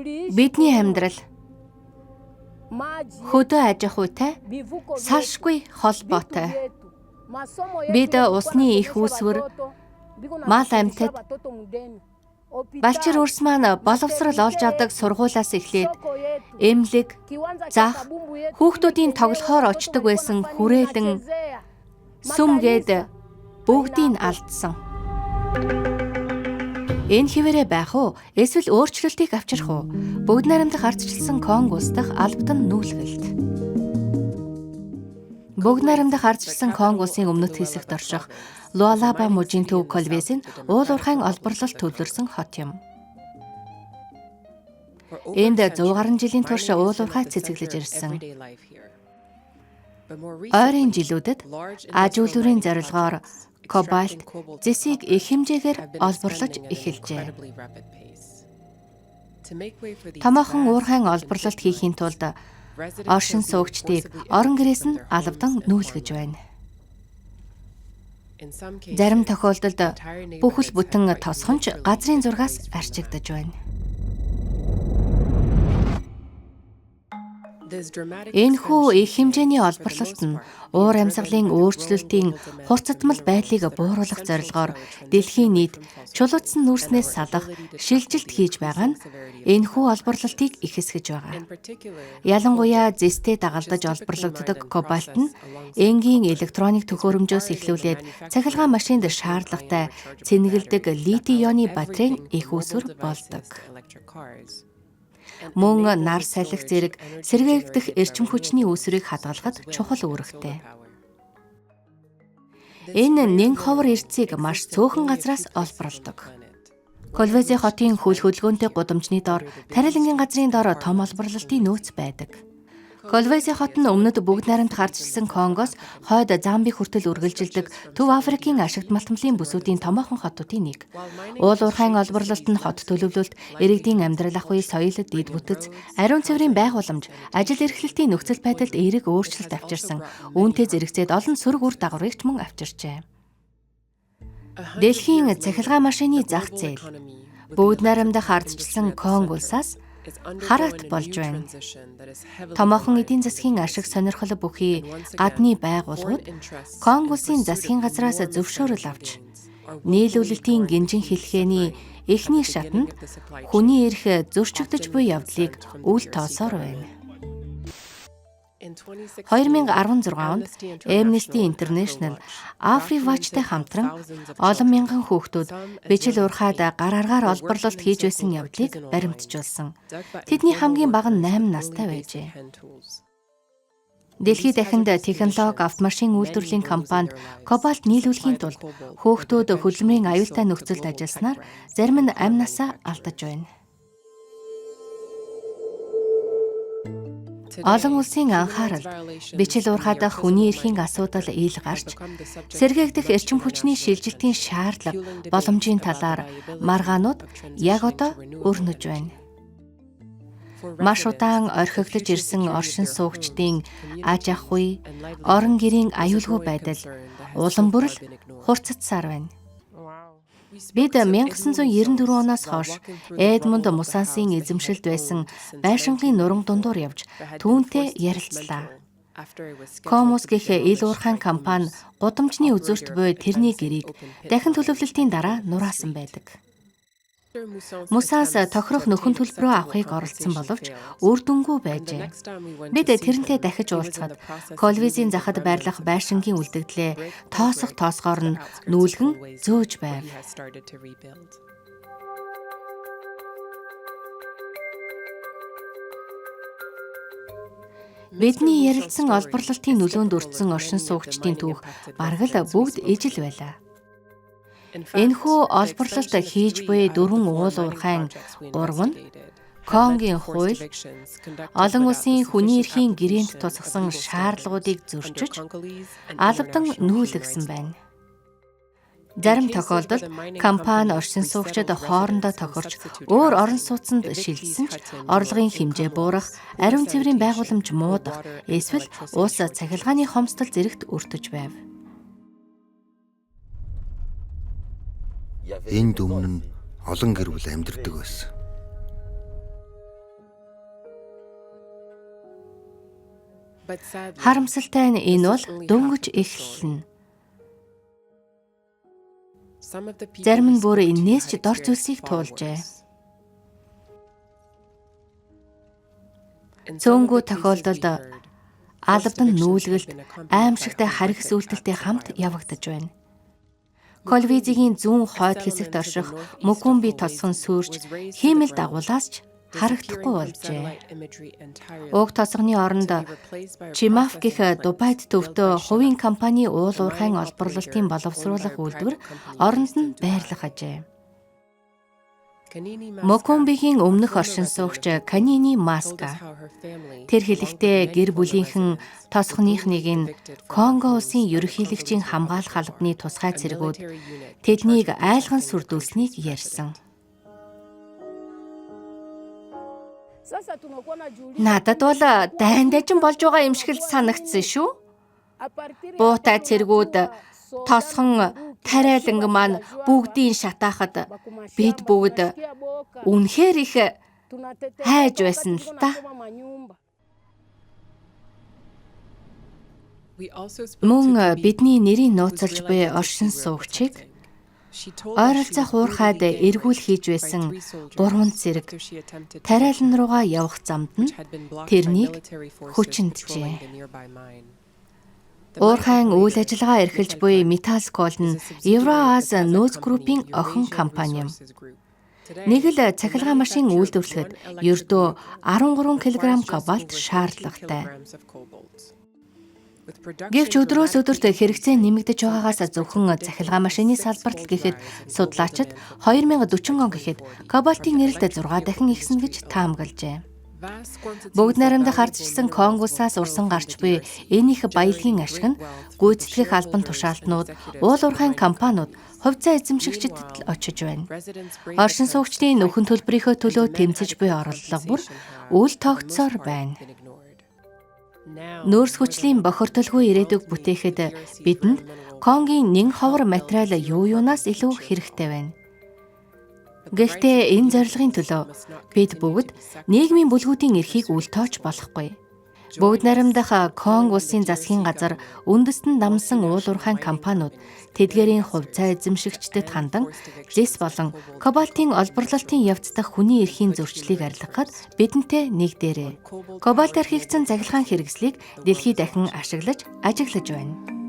Бидний амьдрал хөдөө аж ахуйтай салшгүй холбоотой. Бид усны их үүсвэр, мал амьтад, балчир үрс маань боловсрал олж авдаг сургуулиас эхлээд эмнэлэг, зах, хүүхдүүдийн тоглохоор очдог байсан хүрээлэн, сүм гээд бүгдийг алдсан. Энэ хэвээрээ байх уу? Эсвэл өөрчлөлтийг авчрах уу? Бүгд найрамдах ардчилсан Конго улс дахь албадан нүүлгэлт. Бүгд найрамдах ардчилсан Конго улсын өмнөд хэсэгт орших Луалаба мужийн төв Колвези нь уул уурхайн олборлолт төвлөрсөн хот юм. Энд 100 гаруй жилийн турш уул уурхай цэцэглэж ирсэн. Ойрын жилүүдэд аж үйлдвэрийн зорилгоор кобальт, зэсийг их хэмжээгээр олборлож эхэлжээ. Томоохон уурхайн олборлолт хийхийн тулд оршин суугчдыг орон гэрээс нь алавдан нүүлгэж байна. Зарим тохиолдолд бүхэл бүтэн тосгон ч газрын зургаас арчигдаж байна. Энэхүү их хэмжээний олборлолт нь уур амьсгалын өөрчлөлтийн хурцдмал байдлыг бууруулах зорилгоор дэлхийн нийт чулуужсан нүүрснээс салах шилжилт хийж байгаа нь энэхүү олборлолтыг ихэсгэж байгаа. Ялангуяа зэстэй дагалдаж олборлогддог кобальт нь энгийн электроник төхөөрөмжөөс эхлүүлээд цахилгаан машинд шаардлагатай цэнгэлдэг литий ионы батарейн их үүсвэр болдог. Мөн нар салхи зэрэг сэргээгдэх эрчим хүчний үүсвэрийг хадгалахад чухал үүрэгтэй. Энэ нэн ховор эрцийг маш цөөхөн газраас олборлодог. Колвези хотын хөл хөдөлгөөнтэй гудамжны дор тарилангийн газрын дор том олборлолтын нөөц байдаг. Колвези хот нь өмнөд бүгд найрамдах ардчилсан Конгоос хойд Замби хүртэл үргэлжилдэг Төв Африкийн ашигт малтмалын бүсүүдийн томоохон хотуудын нэг. Уул уурхайн олборлолт нь хот төлөвлөлт, иргэдийн амьдрал ахуй, соёл, дэд бүтэц, ариун цэврийн байгууламж, ажил эрхлэлтийн нөхцөл байдалд эерэг өөрчлөлт авчирсан. Үүнтэй зэрэгцээд олон сөрөг үр дагаврыг ч мөн авчирчээ. Дэлхийн цахилгаан машины зах зээл бүгд найрамдах ардчилсан Конго улсаас хараат болж байна. Томоохон эдийн засгийн ашиг сонирхол бүхий гадны байгууллагууд Конго улсын засгийн газраас зөвшөөрөл авч нийлүүлэлтийн гинжин хэлхээний эхний шатанд хүний эрх зөрчигдөж буй явдлыг үл тоосоор байна. 2016 онд Amnesty International AfriWatch-тай хамтран олон мянган хүүхдүүд бичил уурхайд гар аргаар олборлолт хийж байсан явдлыг баримтжуулсан. Тэдний хамгийн бага нь 8 настай байжээ. Дэлхийд дахинд технологи, автомашин үйлдвэрлэлийн компанид кобальт нийлүүлэхийн тулд хүүхдүүд хөдөлмөрийн аюултай нөхцөлд ажилласнаар зарим нь амь насаа алдаж байна. Олон улсын анхааралд бичил уурхайдах хүний эрхийн асуудал ил гарч, сэргээгдэх эрчим хүчний шилжилтийн шаардлага боломжийн талаар маргаанууд яг одоо өрнөж байна. Маш удаан орхигдож ирсэн оршин суугчдын аж ахуй, орон гэрийн аюулгүй байдал улам бүр л хурцдсаар байна. Бид 1994 оноос хойш Эдмунд Мусансын эзэмшилд байсан байшингийн нуран дундуур явж түүнтэй ярилцлаа. Комус гэх ил уурхайн компани гудамжны үзүүрт буй тэрний гэрийг дахин төлөвлөлтийн дараа нураасан байдаг. Мусанс тохирох нөхөн төлбөрөө авахыг оролдсон боловч үр дүнгүй байжээ. Бид тэрнтэй дахиж уулзахад Колвизийн захад байрлах байшингийн үлдэгдлээ тоосох тоосгоор нь нүүлгэн зөөж байв. Бидний ярилцсан олборлолтын нөлөөнд өртсөн оршин суугчдын түүх бараг л бүгд ижил байлаа. Энэхүү олборлолт хийж буй дөрвөн уул уурхайн гурав нь Конгийн хууль, олон улсын хүний эрхийн гэрээнд тусгасан шаардлагуудыг зөрчиж, албадан нүүлгсэн байна. Зарим тохиолдолд компани оршин суугчид хоорондоо тохирч өөр орон сууцнд шилжсэн ч орлогын хэмжээ буурах, ариун цэврийн байгууламж муудах, эсвэл ус цахилгааны хомсдол зэрэгт өртөж байв. Энд өмнө нь олон гэр бүл амьдардаг байсан. Харамсалтай нь энэ бол дөнгөж эхлэл нь. Зарим нь бүр энээс ч дор зүйлсийг туулжээ. Цөөнгүй тохиолдолд албадан нүүлгэлт аимшигтай харгас үйлдэлтэй хамт явагдаж байна. Колвизигийн зүүн хойд хэсэгт орших Мукумби тосгон сүрж хиймэл дагуулаас ч харагдахгүй болжээ. Уг тосгоны оронд Чимаф гэх Дубайд төвтэй хувийн компани уул уурхайн олборлолтын боловсруулах үйлдвэр оронд нь байрлах ажээ. Мокомбигийн өмнөх оршин суугч Канини Маска тэр хэлэхдээ гэр бүлийнхэн тосгоных нэг нь Конго улсын ерөнхийлөгчийн хамгаалах албаны тусгай цэргүүд тэднийг айлган сүрдүүлснийг ярьсан. Надад бол дайн дажин болж байгаа юм шиг л санагдсан шүү. Буутай цэргүүд тосгон тариаланг маань бүгдийн шатаахад бид бүгд үнэхээр их хайж байсан л та. Мөн бидний нэрийн нууцлж буй оршин суугчийг ойролцоох уурхайд эргүүл хийж байсан 3 цэрэг тариалан руугаа явах замд нь тэрнийг хүчинджээ. Уурхайн үйл ажиллагаа эрхэлж буй Металскол нь Евроаз нөөц группийн охин компани юм. Нэг л цахилгаан машин үйлдвэрлэхэд ердөө 13 кг кобальт шаардлагатай. Гэвч өдрөөс өдөрт хэрэгцээ нэмэгдэж байгаагаас зөвхөн цахилгаан машины салбарт л гэхэд судлаачид 2040 он гэхэд кобальтын нэрэлт 6 дахин ихсэн гэж таамаглажээ. Бүгд найрамдах ардчилсан Конго улсаас урсан гарч буй энэ их баялагын ашиг нь гүйцэтгэх албан тушаалтнууд, уул уурхайн компаниуд, хувьцаа эзэмшигчдэд л очиж байна. Оршин суугчдын нөхөн төлбөрийнхөө төлөө тэмцэж буй оролдлого бүр үл тоогдсоор байна. Нөөц хүчлийн бохирдолгүй ирээдүг бүтээхэд бидэнд Конгийн нэн ховор материал юу юунаас илүү хэрэгтэй байна. Гэхдээ энэ зорилгын төлөө бид бүгд нийгмийн бүлгүүдийн эрхийг үл тоож болохгүй. Бүгд найрамдах Конго улсын засгийн газар үндэстэн дамсан уул уурхайн компаниуд тэдгээрийн хувьцаа эзэмшигчдэд хандан зэс болон кобальтын олборлолтын явц дах хүний эрхийн зөрчлийг арилгахад бидэнтэй нэгдээрэй. Кобальтаар хийгдсэн цахилгаан хэрэгслийг дэлхий дахин ашиглаж ажиглаж байна.